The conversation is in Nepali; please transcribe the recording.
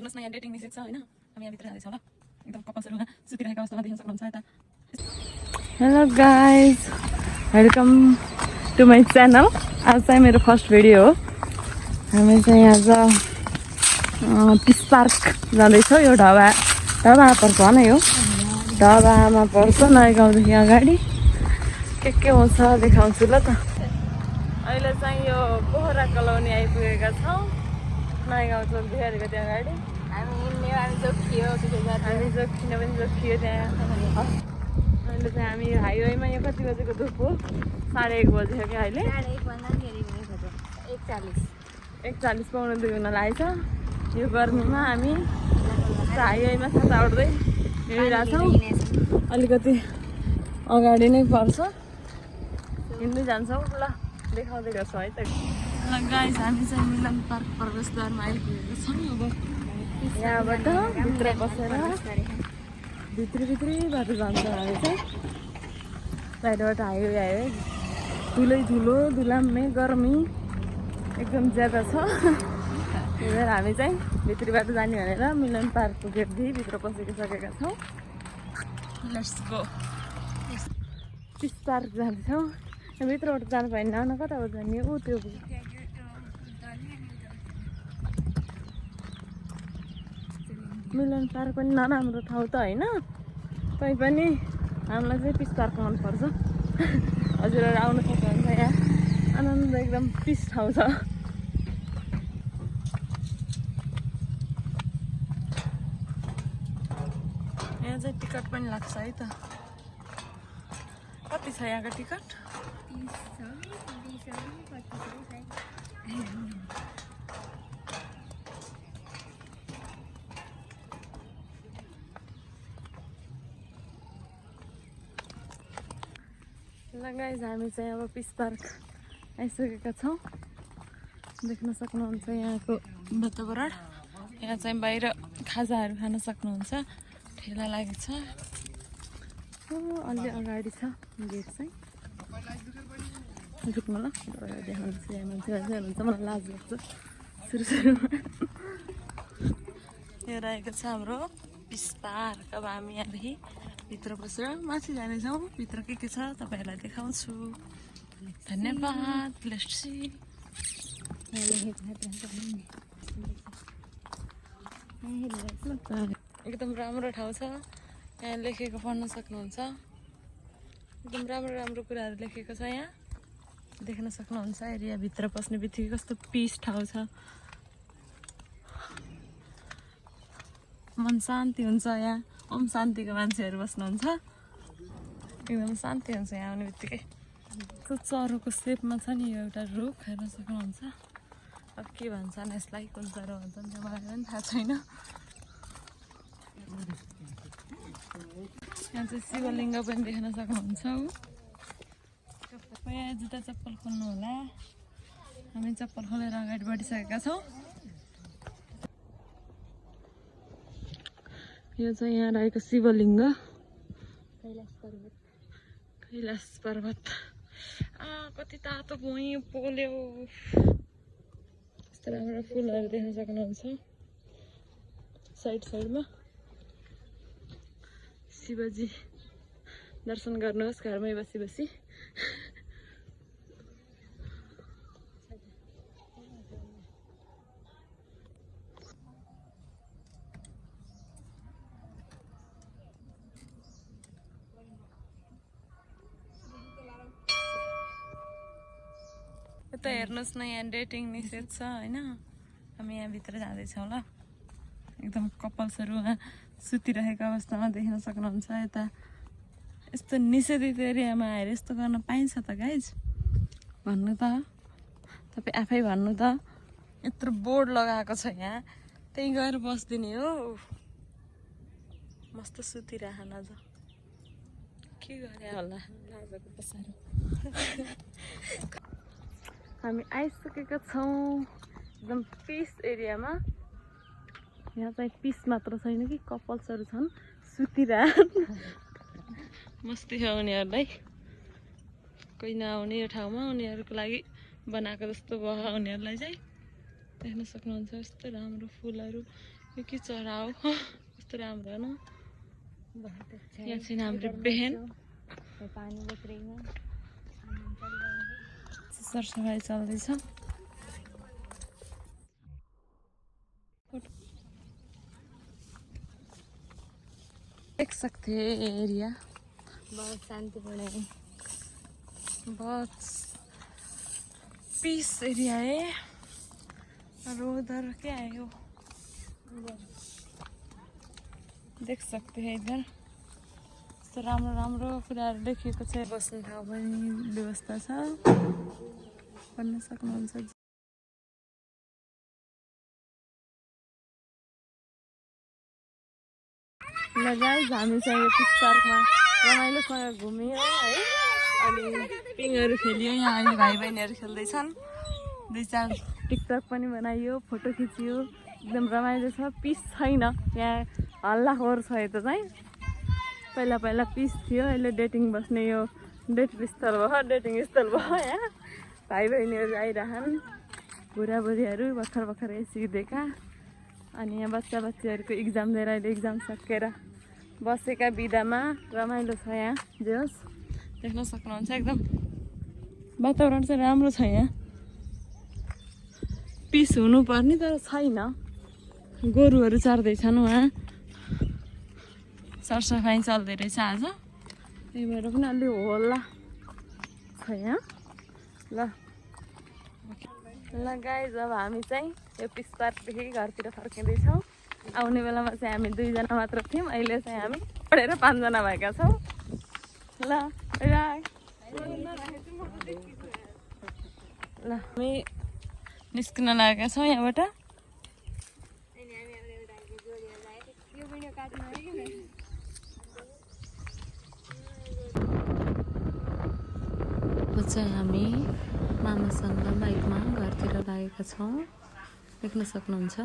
हेर्नुहोस् न यहाँ डेटिङ निषेध छ होइन हामी यहाँभित्र जाँदैछौँ ल एकदम कपल्सहरू सुतिरहेको अवस्थामा देख्न सक्नुहुन्छ यता hello guys welcome to my channel आज चाहिँ मेरो फर्स्ट भिडियो हो हामी चाहिँ आज पिस पार्क जाँदैछौँ यो ढाबा पर्छ नै हो ढाबामा पर्छ नयाँ गाउँदेखि अगाडि के हुन्छ देखाउँछु ल त अहिले चाहिँ यो पोखरा कलोनी आइपुगेका छौँ नयाँ गाउँ चोक बिहारीको त्यहाँ अगाडि हामी जोखियो पनि जोखियो त्यहाँ अहिले चाहिँ हामी हाइवेमा यो कति बजेको धुप हो 1:30 बजे हो क्या अहिले 1:40 पाउनु 2 हुन लागेछ यो गर्मीमा हामी हाइवेमा छाता उड्दै हिँडिरहेछौँ अलिकति अगाडि नै पर्छ हिँड्दै जान्छौँ ल देखाउँदै गर्छौँ है त ल गाइस हामी चाहिँ मिलन पार्क प्रवेशद्वारमा आइपुगेको छौँ अब यहाँबाट भित्र बसेर भित्री जान्छ हामी चाहिँ बाहिरबाट हाइवे धुलो धुलाम्मे गर्मी एकदम ज्यादा छ त्यही भएर हामी चाहिँ भित्रीबाट जाने भनेर मिलन पार्कको गेटदेखि भित्र पसिसकेका छौँ लेट्स गो पिस पार्क जाँदैछौँ भित्रबाट जानु पाएन न कताबाट जाने ऊ त्यो मिलन पार्क पनि नराम्रो ठाउँ त होइन तैपनि हामीलाई चाहिँ पिस पार्क मनपर्छ हजुरहरू आउनु सक्नुहुन्छ यहाँ आनन्द एकदम पिस ठाउँ छ यहाँ चाहिँ टिकट पनि लाग्छ है त कति छ यहाँको टिकट 30 ल गाइस हामी चाहिँ अब पिस पार्क आइसकेका छौँ देख्न सक्नुहुन्छ यहाँको वातावरण यहाँ चाहिँ बाहिर खाजाहरू खान सक्नुहुन्छ ठेला लागेको छ अलि अगाडि छ गेट चाहिँ झुक्नु ल देखाउँछु यहाँ मान्छे हुनुहुन्छ मलाई लाज लाग्छ सुरुमा यो रहेको छ हाम्रो पिस पार्क अब हामी यहाँदेखि भित्र बसेर माथि जानेछौँ भित्र के छ तपाईँहरूलाई देखाउँछु धन्यवाद लेट्स सी एकदम राम्रो ठाउँ छ यहाँ लेखेको पढ्न सक्नुहुन्छ एकदम राम्रो कुराहरू लेखेको छ यहाँ देख्न सक्नुहुन्छ एरियाभित्र पस्ने बित्तिकै कस्तो पिस ठाउँ छ मन शान्ति हुन्छ यहाँ ओम शान्तिको मान्छेहरू बस्नुहुन्छ एकदम शान्ति हुन्छ यहाँ आउने बित्तिकै त्यो चरोको सेपमा छ नि यो एउटा रुख हेर्न सक्नुहुन्छ अब के भन्छन् यसलाई कुन चरो भन्छन् त्यो मलाई पनि थाहा छैन यहाँ चाहिँ शिवलिङ्ग पनि देख्न सक्नुहुन्छ यहाँ जुत्ता चप्पल खोल्नु होला हामी चप्पल खोलेर अगाडि बढिसकेका छौँ यो चाहिँ यहाँ रहेको शिवलिङ्ग कैलाश पर्वत कति तातो भुइँ पोल्यो यस्तो राम्रो फुलहरू देख्न सक्नुहुन्छ साइडमा शिवजी दर्शन गर्नुहोस् घरमै बसी यता हेर्नुहोस् न यहाँ डेटिङ निषेध छ होइन हामी यहाँभित्र जाँदैछौँ ल एकदम कपल्सहरू सुतिरहेको अवस्थामा देख्न सक्नुहुन्छ यता यस्तो निषेधित एरियामा आएर यस्तो गर्न पाइन्छ त गाइज भन्नु त तपाईँ आफै भन्नु त यत्रो बोर्ड लगाएको छ यहाँ त्यही गएर बस्दिने हो मस्त सुतिरहन आज के गरे होला लाजको पसारो हामी आइसकेका छौँ एकदम पिस एरियामा यहाँ चाहिँ पिस मात्र छैन कि कपल्सहरू छन् सुतिरहन मस्ती छ उनीहरूलाई कोही नआउने यो ठाउँमा उनीहरूको लागि बनाएको जस्तो भयो उनीहरूलाई चाहिँ देख्न सक्नुहुन्छ यस्तो राम्रो फुलहरू यो के चरा हो कस्तो राम्रो होइन यहाँ चाहिँ हाम्रो बहन सरसफाइ चल्दैछ देख सकते हैं एरिया बहुत शांतिपूर्ण है, बहुत पीस एरिया है और उधर क्या है वो देख सकते हैं इधर तो राम्रो राम्रो कुराहरू लेखिएको छ बस्ने ठाउँ पनि व्यवस्था छ पढ्न सक्नुहुन्छ ल गाइस हामी चाहिँ यो फिस पार्कमा रमाइलोसँग घुम्यौँ है अनि पिङहरू खेलियो यहाँ अहिले भाइ बहिनीहरू खेल्दैछन् दुई चार टिकटक पनि बनाइयो फोटो खिचियो एकदम रमाइलो छ पिस छैन यहाँ हल्लाखोर छ यता चाहिँ पहिला पहिला पिस थियो अहिले डेटिङ बस्ने यो डेटिङ स्थल भयो यहाँ भाइ बहिनीहरू आइरहन् बुढाबुढीहरू भर्खर भर्खर सिक्दैका अनि यहाँ बच्चा बच्चीहरूको इक्जाम दिएर अहिले इक्जाम सकेर बसेका बिदामा रमाइलो छ यहाँ जे होस् देख्न सक्नुहुन्छ एकदम वातावरण चाहिँ राम्रो छ यहाँ पिस हुनुपर्ने तर छैन गोरुहरू चर्दैछन् उहाँ सरसफाइ चल्दै रहेछ आज त्यही भएर पनि अलि होला छ यहाँ ल गाइस अब हामी चाहिँ यो पिस पार्कदेखि घरतिर फर्किँदैछौँ आउने बेलामा चाहिँ हामी 2 जना मात्र थियौँ अहिले चाहिँ हामी पढेर 5 जना भएका छौँ ल हामी निस्किन लागेका छौँ यहाँबाट चाहिँ हामी मामासँग बाइकमा घरतिर लागेका छौँ देख्न सक्नुहुन्छ